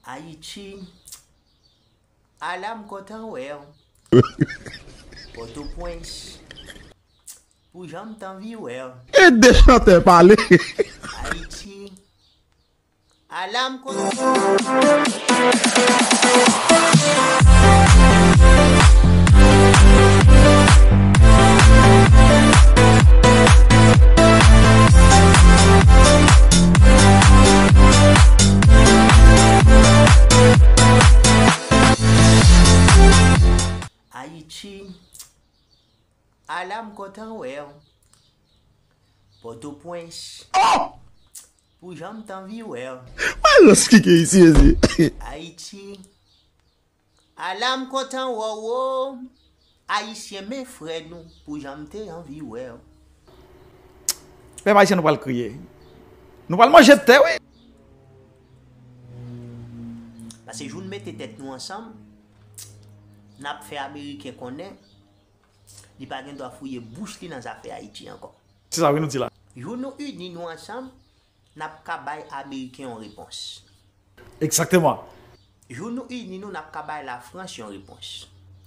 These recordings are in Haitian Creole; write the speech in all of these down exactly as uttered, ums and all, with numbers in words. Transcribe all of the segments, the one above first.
Ayiti, ala m kontan wè w. Pòtoprens, pou jan m t anvi wè w. Ede chantè pale. Ayiti, ala m kontan. Ayiti, ala m kontan wè w. Pòtoprens, oh, pou jan m t anvi wè w. Malòs ki gen isi, mezye. Ayiti, ala m kontan wè w o. Ayisyen, men frè nou, pou jan m te anvi wè w. Pèp ayisyen, nou pral kriye. Nou pral manje tè, wi. Paske jou n mete tèt nou ansanm, n ap fè Ameriken konnen li pa gen dwa fouye bouch li nan zafè Ayiti ankò. Se sa wi nou di la. Jou nou ini nou ansanm, n ap ka bay Ameriken yon repons. Egzakteman. Jou nou ini nou, n ap ka bay Lafrans yon repons.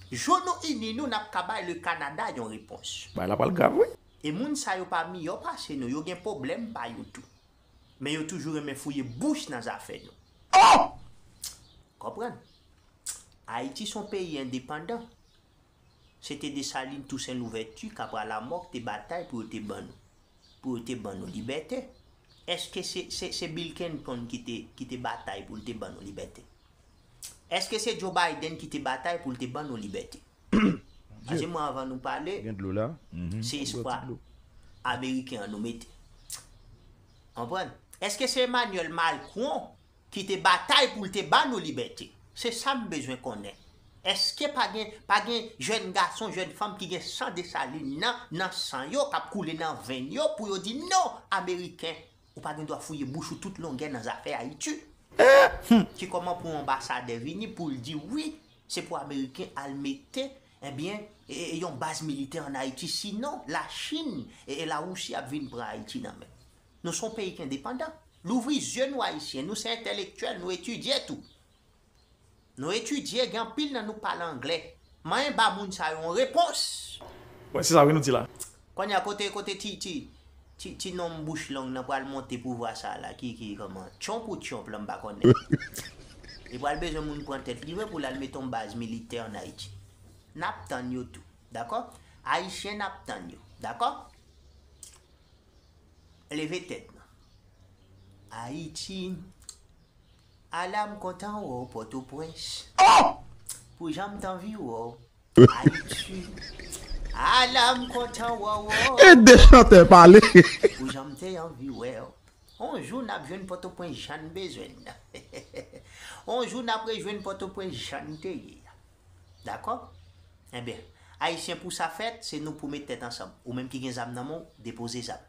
Jou nou ini nou, n ap ka bay le Kanada yon repons. Bagay la pral grav, wi. E moun sa yo pa miyò pase nou, yo gen pwoblèm pa yo tou. Men yo toujou renmen fouye bouch nan zafè nou. Oh! Konprann? Ayiti se yon peyi endepandan. Se te Desalin, Tousen Louvèti, Kapra Lamò ki te batay pou yo te ban nou, pou yo te ban nou libète. Èske se, se, se Bill Clinton ki te, ki te batay pou l te ban nou libète? Èske se Joe Biden ki te batay pou l te ban nou libète? Paske mwen, anvan nou pale, gen dlo la. Mhm. Se espwa ameriken an nou mete. Konprann? Èske se Emmanuel Macron ki te batay pou l te ba nou libète? Se sa m bezwen konnen. Èske pa gen, pa gen jèn gason, jèn fanm ki gen san Desalin nan, nan san yo, k ap koule nan venn yo, pou yo di non, Ameriken, ou pa gen dwa fouye bouch ou tout longè nan zafè Ayiti? Ki kòman pou yon anbasadè vini pou l di wi, se pou Ameriken al mete, ebyen, e, e, yon baz militè ann Ayiti, sinon Lachin e, e Lawousi ap vin pran Ayiti nan men. Nou se yon peyi ki endepandan. Louvri zye nou, Ayisyen. Nou se entèlektyèl, nou etidye tou. Nou etidye, gen anpil nan nou k pale anglè. Manyen ba moun sa yo yon repons. Bon, se sa wi nou di la. Kounye a, kote, kote ti, ti, ti, ti nonm bouch long nan pral monte pouvwa sa la, ki, ki, kòman, Trump ou Trump la, m pa konnen. Li pral bezwen moun pran tèt li vre pou l al mete yon baz militè ann Ayiti. N ap tann yo tou, dakò? Ayisyen, n ap tann yo, dakò? Leve tèt nou. Ayiti, ala m kontan wè w, Pòtoprens. Oh! Pou jan m t anvi wè w, Ayiti, ala m kontan wè w, oh! Ede chantè pale. Pou jan m te anvi wè w. On jou n ap jwenn Pòtoprens jan n bezwen l. On jou n ap rejwenn Pòtoprens jan n te ye a. Dakò? Ebyen, Ayisyen, pou sa fèt, se nou pou met tèt ansanm. Ou menm ki gen zam nan men w, depoze zam.